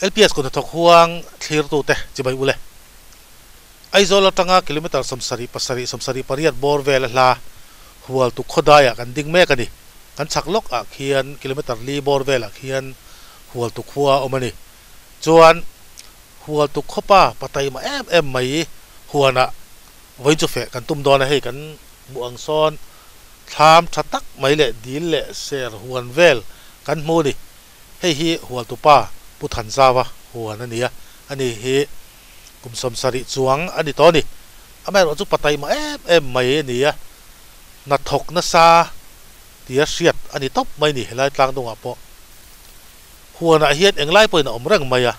LPS kut hnathawk huang thlirtute chibai ule. Aizawl atanga kilometre 77, 78 bawr vel a hla Hualtu khawdaiah kan ding mek a ni. Kan chhak lawk ah khian kilometre li bawr velah khian Hualtu khua a awm a ni. Chuan Hualtu khawpa pataima em em mai huanah vawiin chu feh kan tum dawn a, hei kan hmuh ang sawn thlam tha tak mai leh dil leh ser huan vel kan hmu a ni. Hei hi Hualtu pa Pu Thanzava huan a ni a, ani hi kum 70 chuang a ni tawh a ni. Amaherawh chu pataima em em mai a ni a, hnathawk nasa tia hriat a ni tawp mai a ni helai tlang dungah pawh. Huanah hian englai pawhin a awm reng mai a,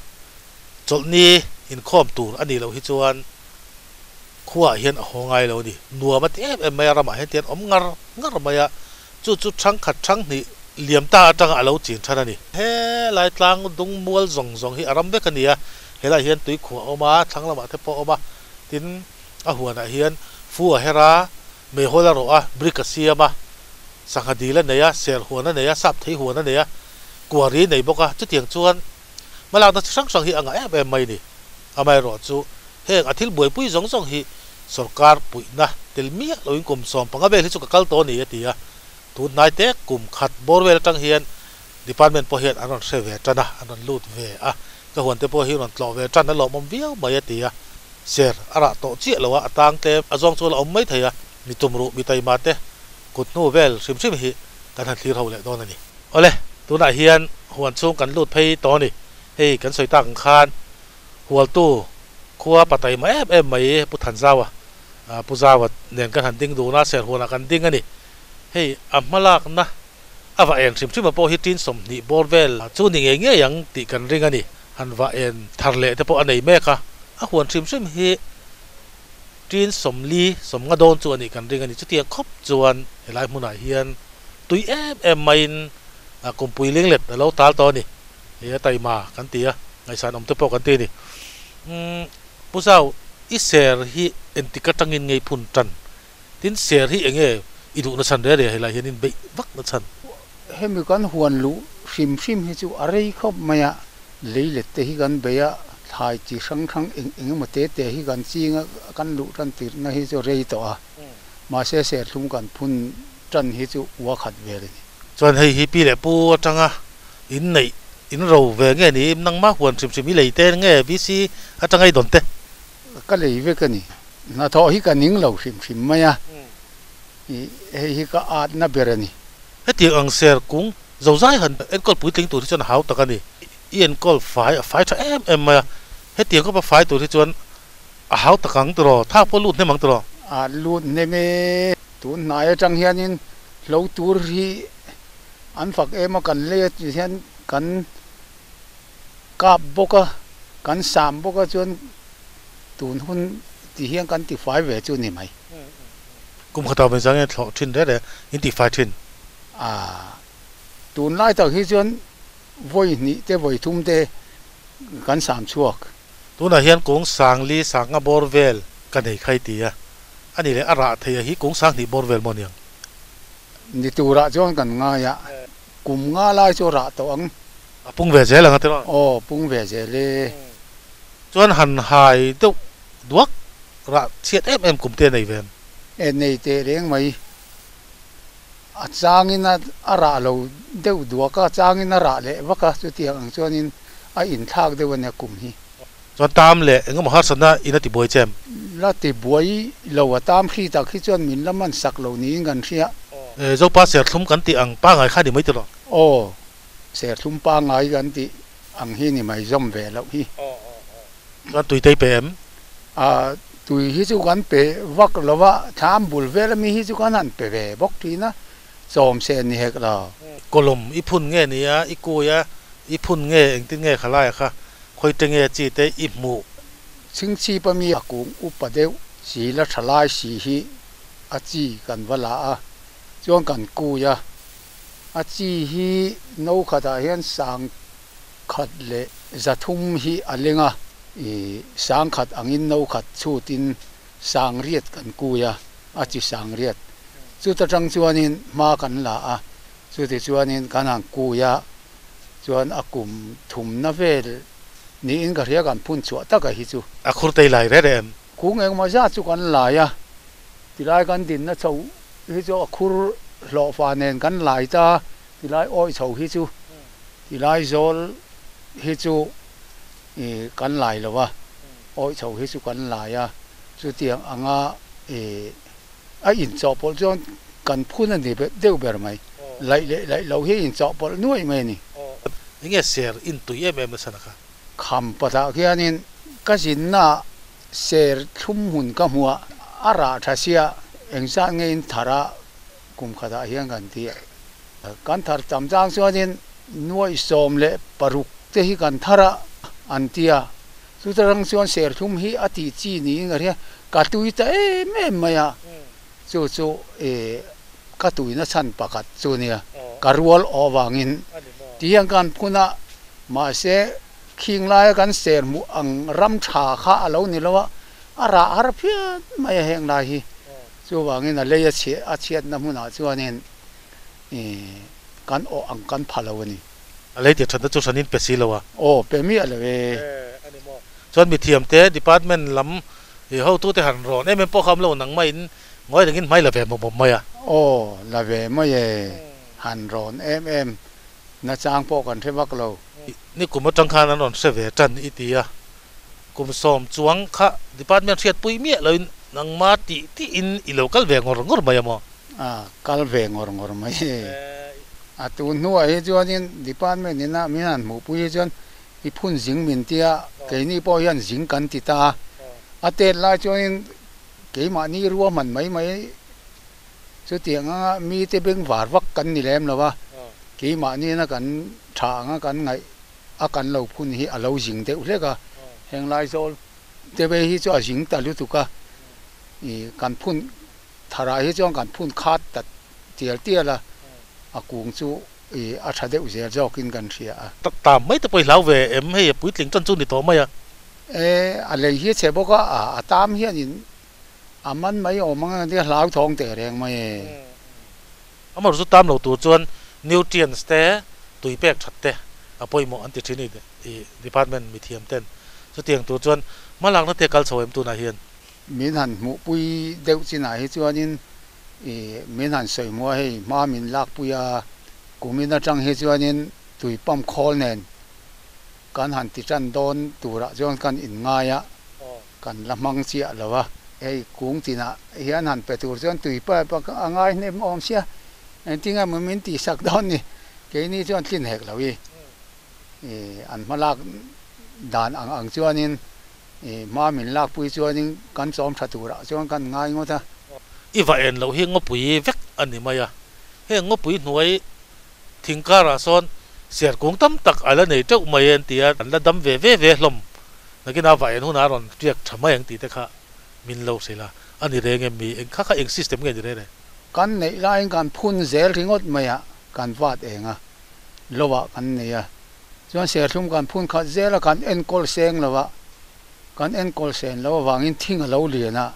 chawlhni inkhawm tur a nih loh hi chuan khuaah hian a haw ngai lo a ni. Nuam a ti em em mai a, ramah hian tian awm ngar ngar mai a, chu chu thangkhat thanghnih liam ta atanga a lo chin than a ni. Helai tlang dung mual zawng zawng hi a ram vek a ni a, helaiah hian tuikhuah a awm a, thlang lamah te pawh a awm a, tin a huanah hian fu a her a, meihawl a rawh a, brick a siam a, sangha dil a nei a, ser huan a nei a, sap thei huan a nei a, kuari nei bawk a, chutiang chuan hmalakna chi hrang hrang hi a ngah em em mai a ni. Amaherawh chu heng a thil buaipui zawng zawng hi sorkar puihna tel miah loin kum 15 vel hi chu ka kal tawh a ni a ti a, tun hnai te kum khat bawr vel atang hian department pawh hian an rawn hre ve tan a, an rawn lut ve a, ka huan te pawh hi rawn tlawh ve tan a lawmawm viau mai a ti a, ser a rah tawh chiah lo a, a tang tlem a zawng chu a la awm mai thei a, mi tumruh mi taima te kut hnu vel hrim hrim hi kan han thlir ho leh dawn a ni. Awle, tunah hian huan chhung kan lut phei tawh a ni. Hei kan sawi tak ang khan Hualtu khua pataima em em mai Pu Thanzaua, Pu Zaua nen kan han ding dun a, Serhuanah kan ding a ni. Hei a hmalakna a va en hrim hrim a pawh hi tin 20 bawr vel chu ni ngei ngei ang tih kan ring a ni. Han va en thar leh te pawh a nei mek a, a huan hrim hrim hi tin 40, 50 dawn chu a nih kan ring a ni. Chutiang khawp chuan helai hmunah hian tui em em maiin kumpui linglet a lo tal tawh a ni. Hei a taima kan ti a, ngaihsan awm te pawh kan ti a ni. Umm Pu Zau, i ser hi engtik atangin ngei phun tan? Tin ser hi enge i duhna chhan reh reh helai hianin beih vakna chhan? Hemi kan huan luh hrim hrim hi chu a rei khawp mai a, lei let te hi kan bei a, thlai chi hrang hrang eng eng emaw te te hi kan ching a, kan luh tan tirhna hi chu rei tawh a, mahse serthlum kan phun tan hi chu ua khat vel a ni. Chuan hei hi pi leh pu atanga in neih in ro ve nge ni? Nangmah huan hrim hrim i lei te nge VC atanga i dawn te? Ka lei vek a ni. Hnathawh hi ka ning lo hrim hrim mai a, hei hi ka atna ber a ni. Hetiang ang ser kung zozai han enkawl puitling tur hi chuan a hau tak a ni. I enkawl fai a fai tha em em mai a, hetiang khawpa fai tur hi chuan a hau tak ang tiraw? Thak pawh lut hnem ang tiraw? A lut hnem e. Tun hnai atang hianin hlo tur hi an fak em a, kan lei a hian kan kap bawk a, kan sam bawk a chuan tun hun ti hian kan tifai ve chu ni mai. Kum khatah vawi zang hian thlawh thin reh reh in tifai thin. A, tunlai tak hi chuan vawi hnih te vawi thum te kan sam chhuak. Tunah hian kung sangli sanga bawr vel ka nei khai ti a, a ni leh a rah thei a hi kung 2000 bawr vel maw niang? Ni turah chuan kan ngai a, kum nga lai chu rah tawh ang. A pung ve zel ang a ti rawh. Aw, pung ve zel e. Chuan han hai deuh duak rah chhiat em em kum te a nei ve em? E, nei teh reng mai. A changin a rah lo deuh duak a, changin a rah leh vak a, chutiang ang chuanin a inthlak deuh a nia kum hi. Chuan tam leh engemaw harsatna in a ti buai che em? La ti buai lo, a tam hri tak hi chuan min la man sak lo niin kan hria. E, Zopa serthlum kan tih ang pangai kha ni mai tiraw? Aw, serthlum pangai kan tih ang hi ni mai zawm ve loh hi. Chuan tui te i pe em? A, tui hi chu kan pe vak lo va, thlam bul vel ami hi chu kan han pe ve bawk thin a, chawm se ni hek lo. Kawlawm i phun nge nia, i kui a, i phun nge engtin nge khalai a kha, khawi te nge chi te i hmuh? Chhingchhip ami a kung upa deuh si la tha lai si hi a chi kan va la a, chuan kan kui a, a chi hi no khatah hian sang khat leh 300 hi a leng a, i 10,000 angin no khat chhutin 8000 kan kui a, a chi 8000. Chuta tang chuanin hma kan la a, chuti chuanin kan han kui a, chuan a kum thumna vel Niin ka hria kan phun chhuah taka hi chu. A khur tei lai reh reh em? Kung engmaw zat chu kan lai a, tilai kan dinna chho hi chu a khur hlawhfa nen kan lai ta, tilai awih chho hi chu tilai zawl hi chu ih kan lai lo a, awih chho hi chu kan lai a, chutiang anga ih a inchawhpawlh chuan kan phun a ni deuh ber mai, laih leh laih lo hi a inchawhpawlh nuaih mai a ni. Enge ser in tui em em nasa naka? Kham patah khianin ka zinna ser thlum hmun ka hmu a, a rah tha sia engzat nge in thar a kum khatah hian kan ti a. Kan thar tam chang chuanin nuaih 16 te hi kan thar a an ti a, chuta rang chuan ser thlum hi a tih chi niin ka hria, ka tui ta em em mai a, chu chu ih ka tuina chhan pakhat chu nia, ka rual awh avangin ti hian kan phun a, mahse khing laia kan ser hmuh ang ram tha kha a lo ni lo a, a rah har phian mai a heng lai hi, chuvangin a lei a chhiah a chhiatna hmunah chuanin ih kan awh ang kan pha lo a ni. A lei tih thatna chu hranin pe si lo a. Aw pe miah lo e. Chuan mithiamte department lam ih hotute han rawn em em pawh kha awm lo nang maiin Ngawi rengin hmai la ve mawp mawp mai a. Aw, la ve mai e, han rawn em em nachang pawh kan hre vak lo. Ni kum atang khan an rawn hre ve tan i ti a, kum sawm chuang kha department hriatpui miah loin nangma tih tihin i lo kal ve ngawr ngawr mai a maw? A, kal ve ngawr ngawr mai e. A tun hnuah hi chuanin department ina min han hmuhpui hi chuan i phun zing min tia, keini pawh hian zing kan ti ta a, a tet lai chuanin Keimahni ruahman mai mai chutiang anga mite bengvar vak kan ni lem lo a, keimahniina kan tha anga kan ngaih a kan lo phun hi a lo zing deuh hlek a, heng Laizawl te ve hi chu a zing ta lutuk a, ih kan phun tharah hi chuan kan phun khat ta tial tial a, a kung chu ih a tha deuh zel zawkin kan hria a. Tak tam mai te pawh i hlau ve em hei a puitling tan chu ni tawh mai a. E, a lei hi a chhe bawk a, a tam hianin a man mai awm ang tia hlauthawng teh reng mai e. Amaherawhchu chu tam lo tur chuan nutrients te, tui pek that te a pawimawh an ti thin i department mithiam ten. Chutiang tur chuan hmalakna te kal chho em tunah hian? Min han hmuhpui deuh chinah hi chuanin i min han sawi hmuh a, hei hma min lakpui a, kumin atang hi chuanin tui pump khawl nen Kan han ti tan dawn turah chuan kan inngai a, kan la hmang chiah lo a. Hei kung tinah hian han pe tur chuan tui pipe a ngai hnem awm sia, engtin emaw min tihsak dawn ni, keini chuan tlin hek lo i. An hma lak dan ang ang chuanin hma min lakpui chuanin kan chawm tha turah chuan kan ngai ngawt a. I va en loh hi ngawpui vek a ni mai a, heng ngawpui hnuai Thing karah sawn siar kung tam tak a la nei teuh mai an ti a, an la dam ve ve ve hlawm. Nakinah vah en hunah a rawn riak tha mai ang tih te kha min lo hrilh a, a ni reng em mi? Eng kha kha eng system nge ni reng reng? Kan neih laiin kan phun zel ringawt mai a, kan vat eng a, lovah kan nei a, chuan serthlum kan phun khat zel a, kan enkawl seng lo a, kan enkawl sen lo avangin thing a lo lian a,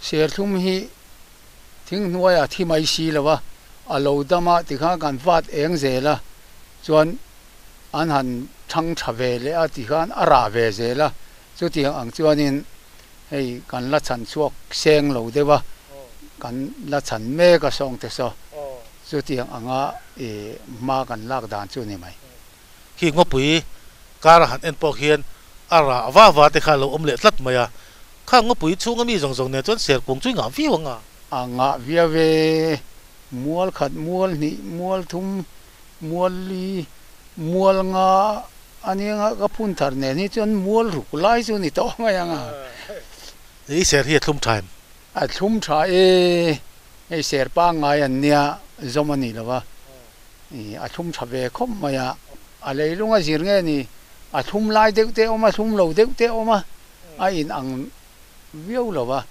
serthlum hi Thing hnuaiah thi mai si lo a, a lo dam a tikhan kan vat eng zel a, chuan an han thang tha ve leh a tikhan a rah ve zel a, chutiang ang chuanin hei kan la chhan chhuak seng lo deuh a, kan la chhan mek a sawngte saw, chutiang anga ih hma kan lak dan chu ni mai. Khi ngawpui kar a han en pawh khian a rah va va te kha a lo awm leh tlat mai a, kha ngawpui chhunga mi zawng zawng nen chuan serkung chu i ngah viau ang a. A ngah viau e, mual khat, mual hnih, mual thum, mual li, mual nga a nia nga ka phun thar nen hi chuan mual ruk lai chu ni tawh mai ang a. I ser hi a thlum tha em? A thlum tha e, hei ser pangngai an nia zawm a ni lo va. A thlum tha ve khawp mai a, a leilung a zir nge ni, a thlum lai deuh te a awm a, thlum lo deuh te a awm a, a in ang viau lo a.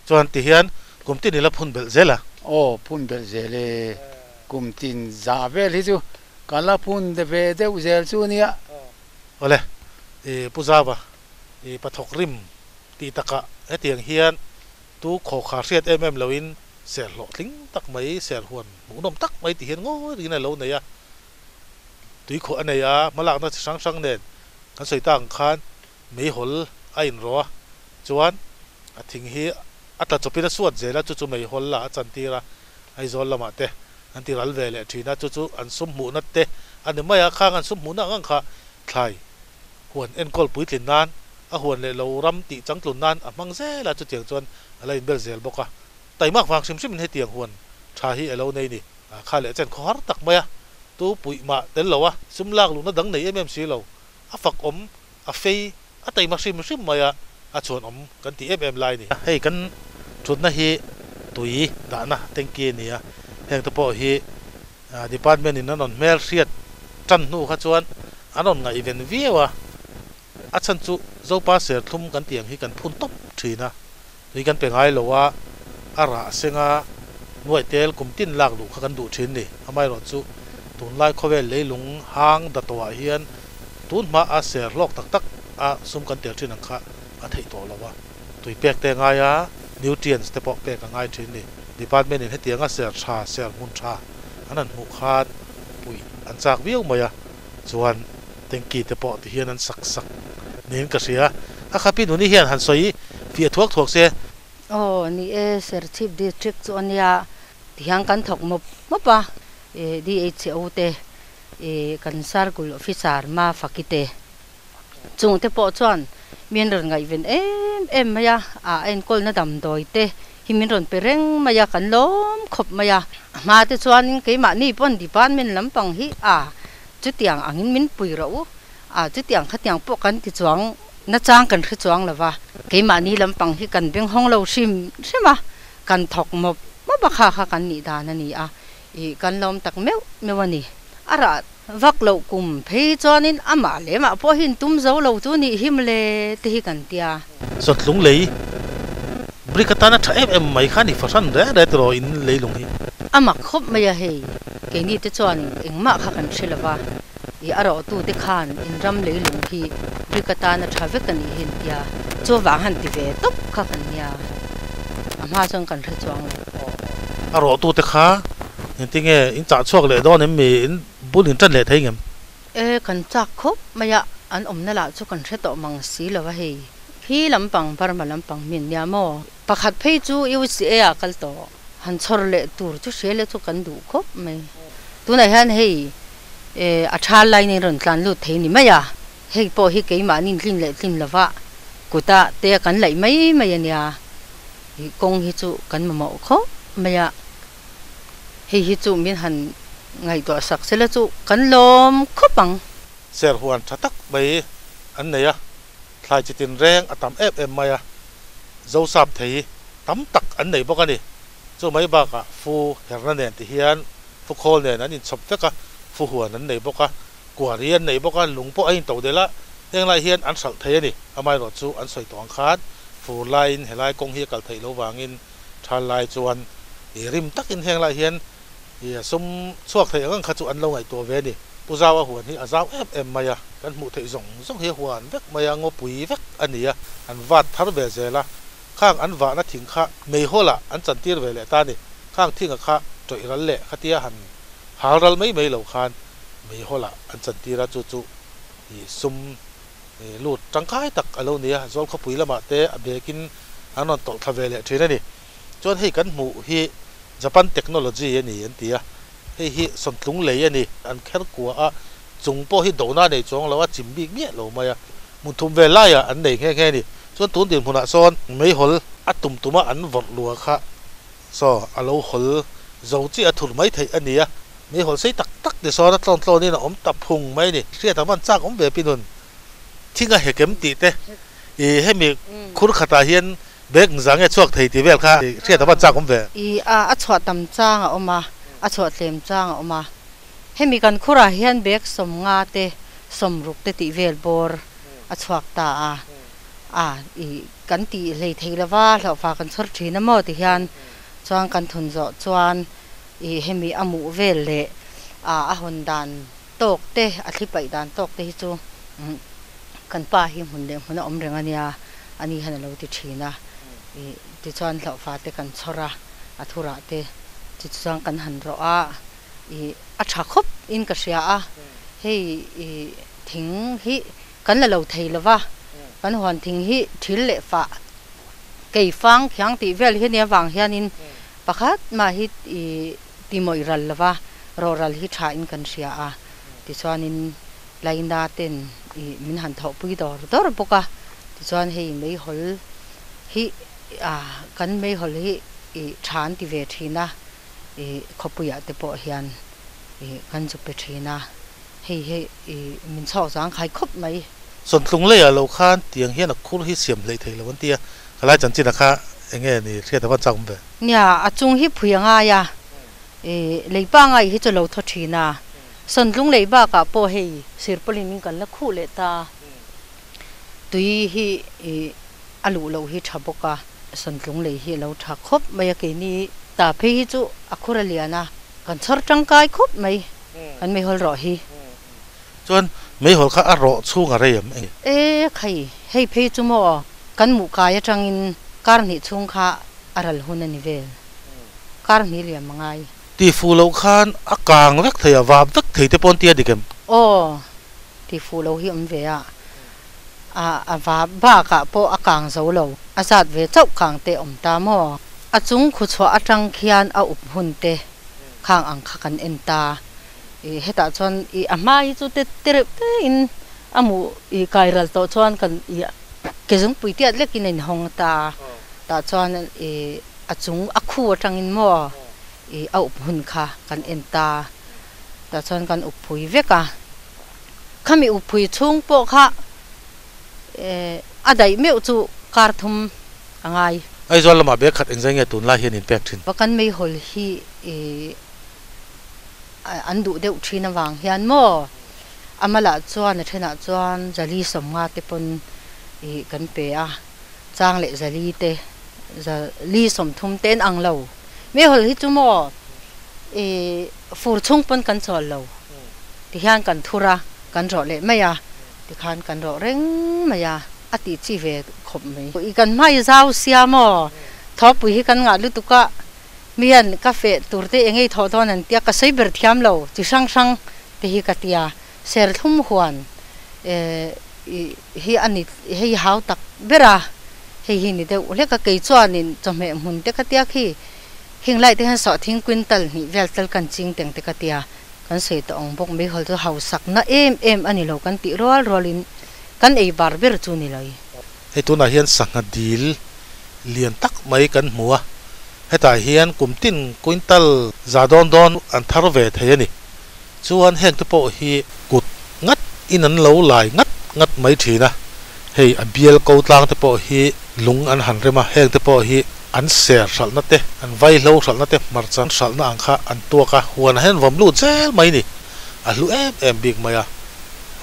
Chuan ti hian kum tin ila phun belh zel a. Aw, phun belh zel e, kum tin za vel hi chu ka la phun ve deuh zel chu nia. Awle, i Pu Zava, i pathawk rim tih takah hetiang hian tu khawkha hriat em em loin Ser hlawhtling tak mai, ser huan hmuhnawm tak mai ti hian ngawi ringin a lo nei a, tuikhuah a nei a, hmalakna chi hrang hrang nen Kan sawi tak ang khan meihawl a inrawh a, chuan a thing hi a tla chawpin a suat zel a, chu chu meihawl lah a chantir a, Aizawl lamah te an ti ral ve leh thin a, chu chu an sum hmuhna te a ni mai a, khang an sum hmuhna ang ang kha thlai huan enkawl puitlin nan, a huan leh lo ram tih changtlun nan a hmang zel a, chutiang chuan a la inbel zel bawk a. Taimak vang hrim hrimin hetiang huan tha hi a lo nei ni. Kha leh chen khaw har tak mai a, tu puih mah tel lo a, sum lak luhna dang nei em em si lo, a fak awm, a fei, a taima hrim hrim mai a, a chhuan awm kan tih em em lai a ni. Hei kan thutna hi tui dahna tanky a ni a, heng te pawh hi department in an rawn hmel hriat tan hnu kha chuan an rawn ngaihven viau a, a chhan chu Zopa serthlum kan tih ang hi kan phun tawp thin a, tui kan pe ngai lo a, a rah seng a, nuaih tel kum tin lak luh kha kan duh thin ni. Amaherawhchu tunlai khawvel leilung hang datawh ah hian tun hma a ser hlawk tak tak a sum kan tel thin ang kha a theih tawh lo a, tui pek te a ngai a, nutrients te pawh pek a ngai thin ni. Department in hetianga ser tha, ser hmun tha an han hmuh khan puih an chak viau mai a, chuan tanky te pawh ti hian an sak sak niin ka hria. A khapi nuni hian han sawi fiah thuak thuak se. Aw ni e, Serchhip District chu a nia, tihian kan thawk mawp mawp a, DHO te, kan Circle Officer Mafaki te chung te pawh chuan min rawn ngaihven em em mai a, a enkawlna damdawi te hi min rawn pe reng mai a, kan lawm khawp mai a. A hma te chuanin keimahni pawn department lampang hi a chutiang angin min pui rawh u, a chutiang khatiang pawh kan ti chuang nachang kan hre chuang lo va, keimahni lampang hi kan benghawng lo hrim hrim a, kan thawk mawp mawp a kha kha kan nih dan a ni a, ih kan lawm tak meuh meuh a ni. A rah vak loh kum phei chuanin amah lemah pawh hi intum zo lo chu nih him le te hi kan tia. Sawtlung lei brick atana tha em em mai kha ni fahran reng reng tiraw in leilung hi. A mak khawp mai a hei, keini te chuan engmah kha kan hre lova, ih a rawhtu te khan in ram leilung hi brick atana tha vek a nih hi an tia, chuvang han ti ve tawp kha kan nia, a hma chuan kan hre chuang lo. A rawhtu te kha Engtinge in chah chhuak leh dawn em mi? In bul in ṭan leh thei ngem? E, kan chak khawp mai a, an awmna lah chu kan hre tawh mang si lo a hei. Khi lampang Burma lampang min nia maw? Pakhat phei chu UCA ah kal tawh. Han chhawr leh tur chu hria leh chu kan duh khawp mai. Tunah hian hei e, a tha line in rawn tlan lut thei ni mai a, hei pawh hi keimahni tlin leh tlin lova kuta te kan laih mai mai a nia. I kawng hi chu kan mamawh khawp mai a. Hei hi chu min han ngaihtuah sak sela chu kan lawm khawp ang. Ser huan tha tak mai an nei a, thlai chi tin reng a tam em em mai a, Zosap thei tam tak an nei bawk a ni. Chu mai bakah fu herna nen ti hian fu khawl nen an inchhawp vek a, fu huan an nei bawk a, kuari an nei bawk a, lung pawh a into del a, heng lai hian an hralh thei a ni. Amaherawh chu an sawi tawh ang khan fur laiin helai kawng hi a kal theih loh vangin Tha lai chuan i rim takin heng lai hian i sum chhuak theih ang ang kha chu an lo ngaihtuah ve a ni. Pu Zau a huan hi a zau em em mai a, kan hmuh theih zawng zawng hi a huan vek mai a, ngawpui vek a ni a, an vat thar ve zel a, khang an vahna thing kha meihawlah an chantir ve leh ta a ni. Khang thinga kha tawih ral leh khatia han hal ral mai mai lo khan meihawlah an chantir a, chu chu i sum lut tangkai tak a lo ni a, Zawlkhawpui lamah te a bekin an rawn tawlh thla ve leh thin a ni. Chuan hei kan hmuh hi Japan technology a ni an ti a, hei hi sawmtlung lei a ni. An kher kua a, chung pawh hi dona nei chuang lo a, chim bik miah lo mai a, hmun thum ve laiah an nei nghe nghe a ni. Chuan tun dinhmunah sawn meihawl a tum tuma an vawrh lua kha saw a lo hawl zo chiah a thur mai theih a ni a, meihawl sei tak tak ti sawn a tlawn tlawnin a awm ta phung mai a ni. Hriat a van chak awm ve pi nun. Thing a hekem tih te i hemi khur khatah hian bag za nge chhuak thei tih vel kha hriat a van chak awm ve. I a chhuah tam chang a awm a, a chhuah tlem chang a awm a. Hemi kan khurah hian bag 50 te 60 te tih vel bawr a chhuak ta a. A i kan tih hlei thei lova hlauhfa kan chhawr thin a maw ti hian chuan kan thun zawh chuan i hemi a muh vel leh a a hawn dan tawk te, a thli paih dan tawk te hi chu kan pa hi hmun leh hmun a awm reng a nia, a ni hian a lo ti thin a, ih tichuan hlauhfa te kan chhawr a, a thurah te chu chuan kan han rawh a, ih a tha khawp in ka hria a, hei ih thing hi. kan la lo thei lo va, kan huan thing hi thil leh fah kei fang khiang tih vel hi ania vang hianin pakhat mah hi ih ti mawih ral lo va, rawhral hi tha in kan hria a, tichuanin laina ten ih min han thawhpui dawr dawr bawk a, tichuan hei meihawl hi ah kan meihawl hi ih tha an ti ve thin a, ih khawpuiah te pawh hian ih kan zu pe thin a. Hei hi i min chhawk zang khai khawp mai. Sawntlung leiah lo khan tiang hian a khur hi siam hleih thei lo an ti a, ka lai chanchin a kha eng nge ni hriat a van chak awm ve. Nia, a chung hi phui a ngai a, i lei pangai hi chu lo thaw thin a, Sawntlung lei bakah pawh hei sirpawlin in kan la khuh leh ta, tui hi i a luh loh hi tha bawk a, Sawntlung lei hi a lo tha khawp mai a, keini ta phei hi chu a khur a lian a, kan chhawr tangkai khawp mai. Kan meihawl rawh hi. Chuan meihawl kha a rawh chhung a rei em eng? E khai, hei phei chu maw kan muh kai atangin kar hnih chhung kha a ral hun a ni vel. Kar hnih liam a ngai. Ti fuh loh khan a kang vek thei a, vap vek thei te pawh an ti a dik em? Aw, ti fuh loh hi awm ve a, a a vap bakah pawh a kang zo lo, a zat ve chauh kang te awm ta maw? A chung khuchhuah atang khian a up hun te khang ang kha kan en ta. Ih hetah chuan ih a hma hi chu te te reuh te in a hmuh ih kai ral tawh chuan kan ih ke zungpui tiat lek in a inhawng ta. Tah chuan ih a chung a khu atangin maw ih a up hun kha kan en ta. Tah chuan kan up phui vek a. Khami up phui chhung pawh kha eh a daih meuh chu kar thum a ngai. Aizawl lamah bag khat engzai nge tunlai hian in pek thin? Va kan meihawl hi an duh deuh thin avang hian maw a malah chuan a thenah chuan zali sawmnga te pawn kan pe a, chang leh zali te zali sawmthum te an ang lo. Meihawl hi chu maw fur chhung pawn kan chawl lo tihian kan thur a, kan rawh leh mai a, tikhan kan rawh reng mai a. A tih chi ve khawp mai. I kan hmai zau sia maw? Thawpui hi kan ngah lutuk a, mi hian ka feh tur te engei thawh dawn an tia, ka sawi ber thiam lo chi hrang hrang te hi ka tia. Serthlum huan hi a ni hei hau tak ber a, hei hi ni deuh hlek a, kei chuanin chawhmeh hmun te ka tia khi heng lai te hian sawhthing quintal hnih vel tal kan ching teng te ka tia. Kan sawi tawh ang bawk mai hawl chu hausakna em em a ni lo kan tih rual rualin kan ei bar ber chu ni lo i. Hei tunah hian sangha dil lian tak mai kan hmu a, hetah hian kum tin quintal za dawn dawn an thar ve thei a ni. Chuan heng te pawh hi kut ngat in an lo lai ngat ngat mai thin a, hei a bial ko tlang te pawh hi lung an han rem a, heng te pawh hi an ser hralhna te, an vaihlo hralhna te, hmarcha hralhna ang kha an tuak a, huan ah hian vawm lut zel mai ni, a hlu em em bik mai a,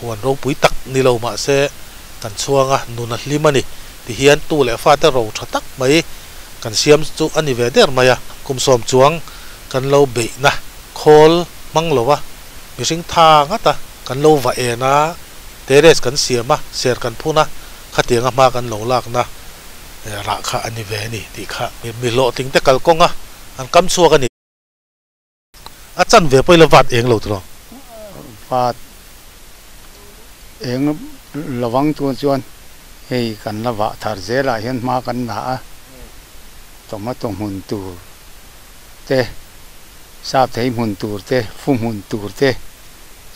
huan ropui tak ni lo mah se kan chhuang a, nun a hlim a ni ti hian tu leh fate ro tha tak mai kan siam chu a ni ve der mai a, kum sawm chuang kan lo beihna khawl hmang lo a, mihring tha ngat a, kan lo va en a, terrace kan siam a, ser kan phun a, khatianga hma kan lo lakna rah kha a ni ve a ni tih kha mi hlawhtling te kalkawnga an kam chhuak a ni. A chan ve pawh ila vat eng lo tawh. Vat eng lovang chuan chuan hei kan la vah thar zelah hian hma kan la a, tomato hmun tur te, sap thei hmun tur te, fu hmun tur te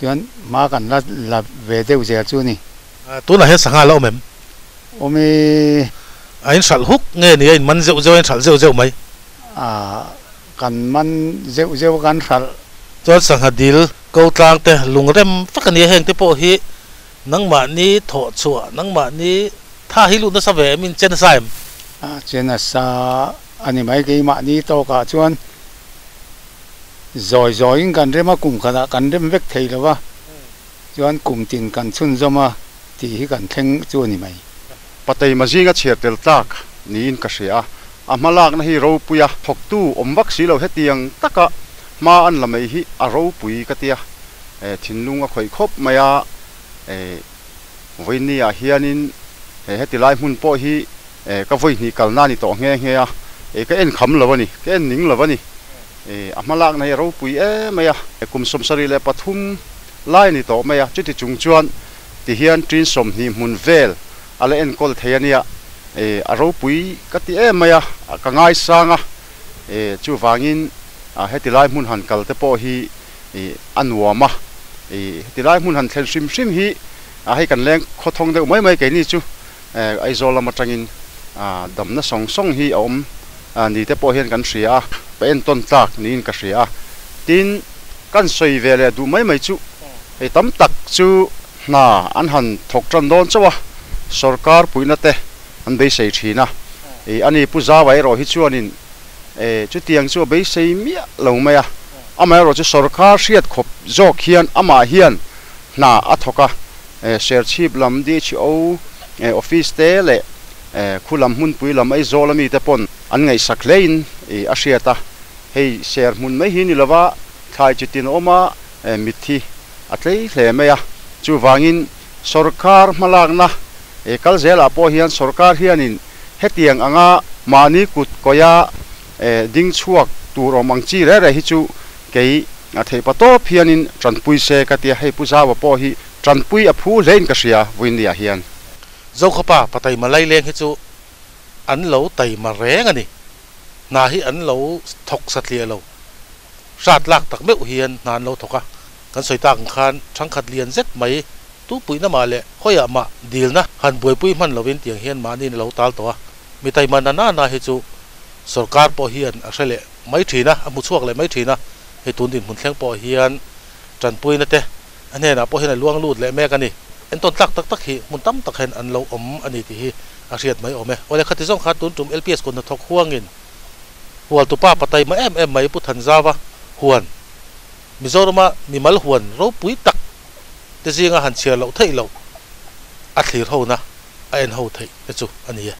chuan hma kan la la ve deuh zel chu a ni. Tunah hian sangha la awm em? Awm e. A inhralh huk nge ni a inman zeuh zeuh a inhralh zeuh zeuh mai. A kan man zeuh zeuh a kan hralh. Chuan sangha dil ko tlang te lung rem vek a nia heng te pawh hi nangmahni thawh chhuah nangmahni tha hi lut nasa ve em in che nasa em? A che nasa a ni mai keimahni tawkah chuan zawi zawiin kan rem a kum khatah kan rem vek thei lo va chuan kum tin kan chhunzawm a. Tih hi kan thleng chu a ni mai. Pateima zinga chhiar tel tlak niin ka hria a, a hmalakna hi ropui a, thawktu awm vak si lo hetiang taka hma an la mai hi a ropui ka tia, thinlung a khawih khawp mai a, vawiinni ah hianin heti lai hmun pawh hi ka vawi hnih kalna a ni tawh nghe nghe a, ka en kham lo a ni, ka en ning lo a ni, a hmalakna hi a ropui em mai a, kum 73 lai a ni tawh mai a, chuti chung chuan. Tihian ṭin 20 hmun vel a la enkawl thei a nia. A ropui ka ti em mai a, ka ngaisang a. Chuvangin heti lai hmun han kal te pawh hi a nuam a. Heti lai hmun han thlen hrim hrim hi hei kan leng khawthawng deuh mai mai keini chu Aizawl lam atangin damna sawng sawng hi a awm ni te pawh hian kan hria a, pa entawn tlak niin ka hria a. Tin, kan sawi ve leh duh mai mai chu hei tam tak chu hna an han thawk tan dawn chauh a, sorkar puihna te an beisei thin a. Ani Pu Zaua erawh hi chuanin chutiang chu a beisei miah lo mai a, amaherawhchu sorkar hriat khawp zawk hian amah hian hna a thawk a, Serchhip lam DHO office te leh khu lam hmunpui lam Aizawl ami te pawn an ngaihsak hlein a hriat a, hei ser hmun mai hi ni lova thlai chi tin a awm a, mitthi a tlei hle mai a, chuvangin sorkar hmalakna kal zelah pawh hian sorkar hianin hetiang anga mahni kut kawia ding chhuak tur awm ang chi reh reh hi chu kei a theih pa tawp hianin tanpui se ka tia, hei Pu Zaua pawh hi tanpui a phu hlein ka hria vawiin ah hian. Zokhawpa pataima laileng hi chu an lo taima reng a ni. Hna hi an lo thawk satliah lo. Hrat lak tak meuh hian hna an lo thawk a. Kan sawi tak ang khan thangkhat lian zet mai tupuina mah leh khawiah mah dilna han buaipui hman lovin tiang hian mahniin a lo tal tawh a. Mi taima na na na hi chu sorkar pawh hian a hre leh mai thin a, a hmu chhuak leh mai thin a. Hei tun dinhmun thleng pawh hian tanpuina te a hnenah pawh hian a luang lut leh mek a ni. Entawn tlak tak tak hi hmun tam tak hian an lo awm a ni tih hi a hriat mai awm e. Awle khati zawng khan tun tum LPS kut hnathawk huangin Hualtupa pataima em em mai Pu Thanzava huan Mizorama mimal huan ropui tak te zinga han chhiar loh theih loh a thlir hona a en ho theih te chu a ni e.